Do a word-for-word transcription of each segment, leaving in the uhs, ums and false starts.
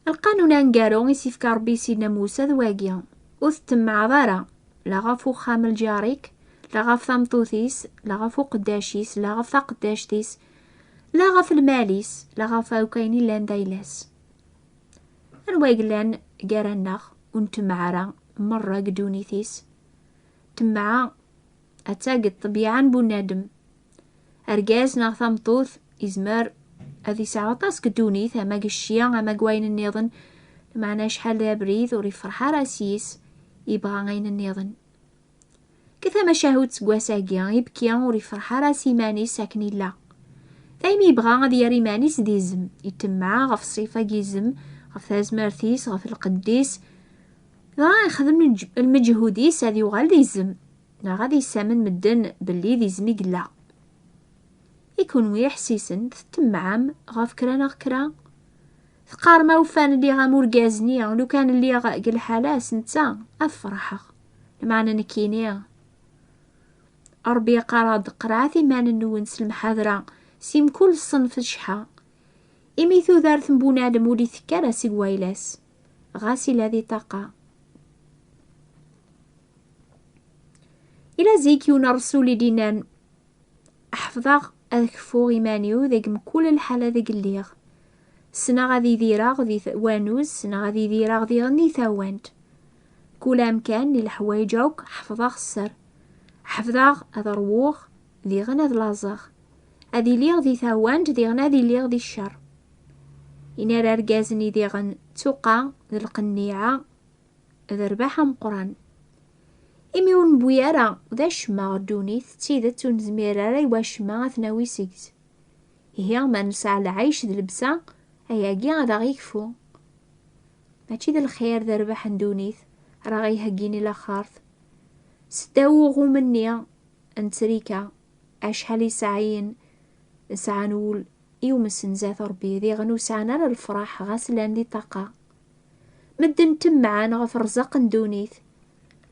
Lqanun aneggaru i s-ifka Ṛebbi i Sidna Musa d wagi: ur tettemmɛeḍ ara, la ɣef uxxam n lǧar-ik, la ɣef tameṭṭut-is, la ɣef uqeddac-is, la ɣef taqeddact-is, la ɣef lmal-is, la ɣef akk ayen illan d ayla-s. Anwa i yellan gar-aneɣ ur ntemmeɛ ara merra deg ddunit-is? Ṭṭemɛa atta deg ṭṭbiɛa n bunadem. Argaz neɣ tameṭṭut izmer ad isɛu aṭas deg ddunit, ama deg cci, ama deg wayen nniḍen, lameɛna acḥal d abrid ur ifreḥ ara s yis, ibɣa ayen nniḍen. Deg tamacahut seg wass-agi, ibki ur ifreḥ ara s iman-is akken illa. Daymi yebɣa ad yerr iman-is d izem, itemmeɛ ɣef ṣṣifa n yizem, ɣef tazmert-is, ɣef lqedd-is, dɣa ixdem lmeǧ-, lmeǧhud-is ad yuɣal d izem, neɣ ad issamen medden belli d izem i yella. I kunwi iḥessisen, tettemmɛem ɣef kra neɣ kra? Teqqarem: "Ma ufan lliɣ am urgaz-nni, lukan lliɣ deg lḥala-s netta, ad ferḥeɣ." Lameɛna nekkini, Ṛebbi yeqqar-aɣ-d: "Qerɛet iman-nwen s lemḥadra, si mkul ṣṣenf n cceḥḥa, imi tudert n bunadem ur d-itekki ara seg wayla-s, ɣas ila di ṭṭaqa." Ila zik yiwen ṛṛsul i d-innan: "Ḥefḍeɣ ad kfuɣ iman-iw deg mkul lḥala deg lliɣ. Ssneɣ ad idireɣ di t-, wanuz, ssneɣ ad idireɣ diɣen di tawant. Kul amkan, i leḥwayeǧ akk, ḥefḍeɣ sser. Ḥefḍeɣ ad ṛwuɣ, diɣen ad laẓeɣ. Ad iliɣ di tawant, diɣen ad iliɣ di ccer." Yenna-d argaz-nni diɣen: "Tuqa d lqenniɛa d rrbeḥ ameqqran. Imi ur newwi ara d acemma ɣer ddunit, d tidet ur nezmir ara i wacemma ad t-nawi seg-s. Ihi, ma nesɛa lɛic d llebsa, ayagi ad aɣ-ikfu. Mačči d lxir d rrbeḥ n ddunit ara ɣ-iheggin i laxert." Seddaw uɣum-nni n ttrika, acḥal iseɛɛiyen sɛan wul i umsen zdat Ṛebbi, diɣen ur sɛan ara lefṛaḥ ɣas llan di ṭṭaqa. Medden ttemmɛen ɣef ṛṛzaq n ddunit,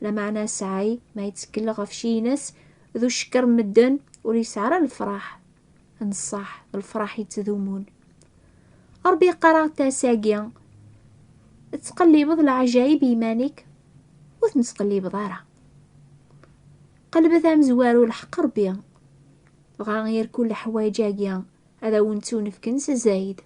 lameɛna sɛay ma yettkel ɣef cci-ines d ucekker n medden ur yesɛi ara lefṛaḥ n ṣṣeḥ, d lefṛaḥ yettdumun. Ṛebbi yeqqar-aɣ-d tasa-agi: "Tettqellibeḍ leɛǧayeb i yiman-ik? Ur ten-tettqellibeḍ ara. Qelbet amezwaru lḥeqq Ṛebbi, dɣa irkul leḥwayeǧ-agi ad awen-ttunefken s zzayed."